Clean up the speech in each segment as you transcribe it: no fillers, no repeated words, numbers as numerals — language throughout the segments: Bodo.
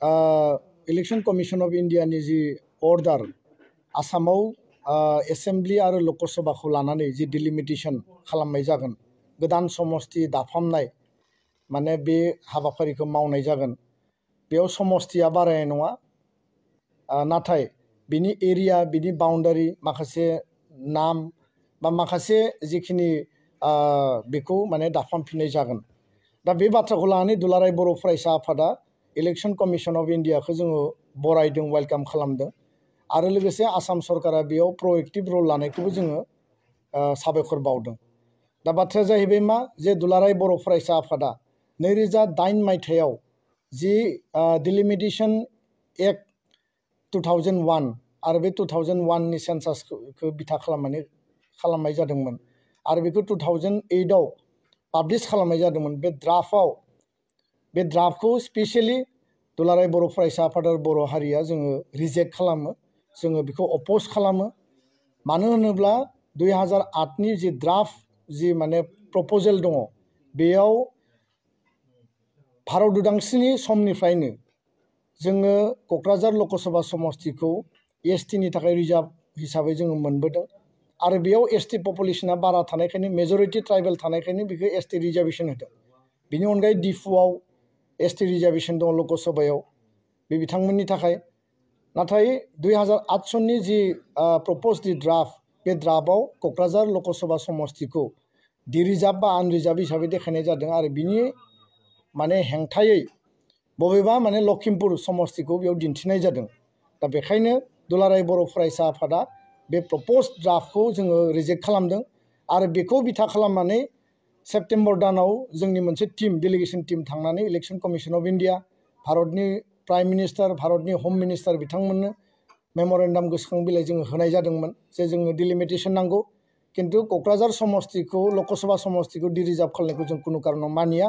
इलेक्शन कमिशन ऑफ इंडिया नि जी अर्डार आसामाव एसेम्बली आरो लोकसभाखौ लानानै जी डिलिमिटेशन खालामनाय जागोन गोदान समष्टि दाफामनाय माने बे हाबाफारिखौ मावनाय जागोन बेयाव समष्टिया बारायनाय नङा नाथाय बिनि एरिया बिनि बाउन्डारि माखासे नाम बा माखासे जिखिनि बेखौ माने दाफामफिननाय जागोन दा बे बाथ्राखौ लानानै दुलाराय बर' फरायसा आफादा इलेक्शन कमिशन ऑफ इंडिया को जोङो बरायदों वेलकाम खालामदों आरो लोगोसे आसाम सरकारा बेयाव प्रोएक्टिव रोल लानायखौबो जोङो साबायखर बावदों दा बाथ्राया जाहैबाय मा जे दुलाराय बर' फरायसा आफादा 2008 मायथाइयाव जी डिलिमिटेशन एक्ट 2001 आरो बे 2001 नि सेन्सासखौ बिथा खालामनाय जादोंमोन आरो बेखौ 2008 आव पाब्लिश खालामनाय जादोंमोन बे ड्राफ्टखौ स्पेशली दुलाराय बर' फरायसा आफाद आरो बर' हारिया जोङो रिजेक्ट खालामो जोङो बेखौ अपोज खालामो मानो होनोब्ला 2008 नि जि ड्राफ्ट जि माने प्रपोजल दङ बेयाव भारत उदांस्रिनि समनिफ्रायनो जोङो क'क्राझार लोकसभा समष्टिखौ एसटि नि थाखाय रिजार्भ हिसाबै जोङो मोनबोदों आरो बेयाव एसटि पपुलेशना बारा थानायखायनो मेजरिटी ट्राइबेल थानायखायनो बेखौ एसटि रिजार्वेशन होदों बिनि अनगायै डिफुआव एसटि रिजार्वेशन दङ लोकसभायाव बे बिथांमोननि थाखाय नाथाय 2008 सननि जि प्रपोज दि ड्राफ्ट बे ड्राफ्टआव क'क्राझार लोकसभा समष्टिखौ डिरिजार्भ बा आनरिजार्भ हिसाबै देखायनाय जादों आरो बिनि माने हेंथायै बबेबा माने लखिमपुर समष्टिखौ बेयाव दिन्थिनाय जादों दा बेखायनो दुलाराय बर' फरायसा आफादा बे प्रपोज ड्राफ्टखौ जोङो रिजेक्ट खालामदों आरो बेखौ बिथा खालामनानै सेप्टेम्बर दानाव जोंनि मोनसे टीम डेलिगेशन टीम थांनानै इलेक्शन कमिशन ऑफ इंडिया भारतनि प्राइम मिनिस्टार भारतनि होम मिनिस्टार बिथांमोननो मेमोरेन्डाम गोसोखां बिलाइ जोङो होनाय जादोंमोन जे जोंनो डिलिमिटेशन नांगौ किन्तु क'क्राझार समष्टिखौ लोकसभा समष्टिखौ डिरिजार्भ खालामनायखौ जों कुनु कारनाव मानिया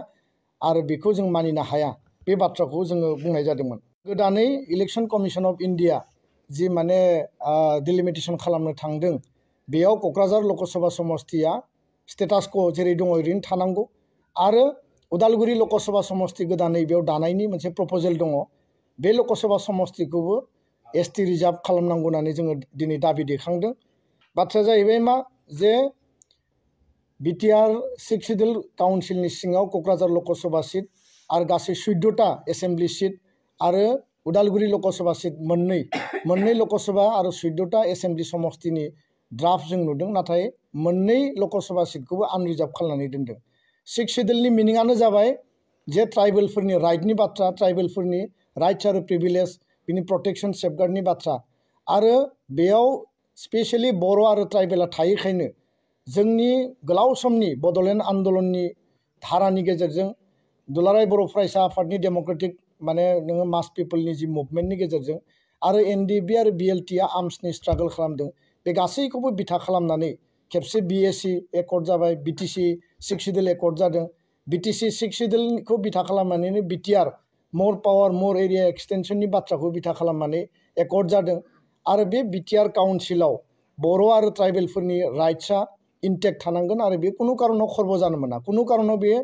आरो बेखौ जों मानिनो हाया बे बाथ्राखौ जोङो बुंनाय जादोंमोन गोदानै इलेक्शन कमिशन ऑफ इंडिया जी माने डिलिमिटेशन खालामनो थांदों बेयाव क'क्राझार लोकसभा समष्टिया स्टेटास को जेरै दङ ओरैनो थानांगौ आरो उदालगुरि लोकसभा समष्टि गोदानै बेयाव दानायनि मोनसे प्रपोजल दङ बे लोकसभा समष्टिखौबो एसटि रिजार्भ खालामनांगौ होननानै जोङो दिनै दाबि दैखांदों बाथ्राया जाहैबाय मा जे बिटिआर 6 सिडिउल काउन्सिलनि सिङाव क'क्राझार लोकसभा सीट आरो गासै 14टा एसेम्बली सीट आरो उदालगुरि लोकसभा सीट मोननै लोकसभा आरो 14टा एसेम्बली समष्टिनि ड्राफ्ट जों नुदों नाथाय मोननै लोकसभा सीटखौबो आनरिजार्भ खालामनानै दोनदों 6 सिडिउलनि मिनिङानो जाबाय जे ट्राइबेलफोरनि राइटनि बाथ्रा ट्राइबेलफोरनि राइट्स आरो प्रिभिलेज बिनि प्रोटेक्शन सेफगार्डनि बाथ्रा आरो बेयाव स्पेशली बर' आरो ट्राइबेला थायैखायनो जोंनि गोलाव समनि बड'लेण्ड आन्दलननि धारानि गेजेरजों दुलाराय बर' फरायसा आफादनि डेम'क्रेटिक माने नोङो मास पिपोलनि जि मुभमेन्टनि गेजेरजों आरो एनडिएफबि आरो बिएलटिआ आर्म्सनि स्ट्रागल खालामदों बे गासैखौबो बिथा खालामनानै खेबसे बिएसि एकर्ड जाबाय बिटिसि 6 सिडिउल एकर्ड जादों बिटिसि 6 सिडिउलखौ बिथा खालामनानैनो बिटिआर मोर पावार मोर एरिया एक्सटेनसननि बाथ्राखौ बिथा खालामनानै एकर्ड जादों आरो बे बिटिआर काउन्सिलाव बर' आरो ट्राइबेलफोरनि राइट्सआ इनटेक्ट थानांगोन आरो बे कुनु कारनाव खर्ब जानो मोना कुनु कारनाव बे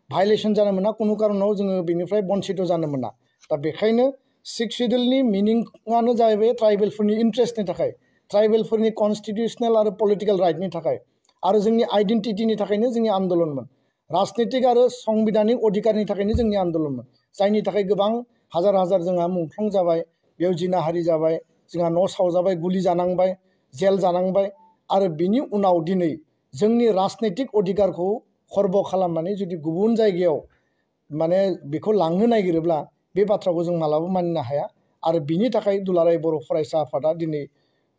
भायलेसन जानो मोना कुनु कारनाव जोङो बेनिफ्राय बन्सित जानो मोना दा बेखायनो 6 सिडिउलनि मिनिङानो जाहैबाय ट्राइबेलफोरनि इन्ट्रेस्टनि थाखाय ट्राइबेलफोरनि कन्स्टिटिउशनेल आरो पलिटिकल राइटनि थाखाय आरो जोंनि आइडेन्टिटिनि थाखायनो जोंनि आन्दलनमोन राजनीतिक आरो संविधानिक अधिकारनि थाखायनो जोंनि आन्दलनमोन जायनि थाखाय गोबां हाजार हाजार जोंहा मुंख्लं जाबाय बेयाव जिनाहारि जाबाय जोंहा न' सावजाबाय गुलि जानांबाय जेल जानांबाय आरो बिनि उनाव दिनै जोंनि राजनीतिक अधिकारखौ खर्ब खालामनानै जुदि गुबुन जायगायाव माने बेखौ लांनो नागिरोब्ला बे बाथ्राखौ जों मालाबा मानिनो हाया आरो बिनि थाखाय दुलाराय बर' फरायसा आफादा दिनै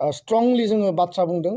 स्ट्रंलि जोङो बाथ्रा बुंदों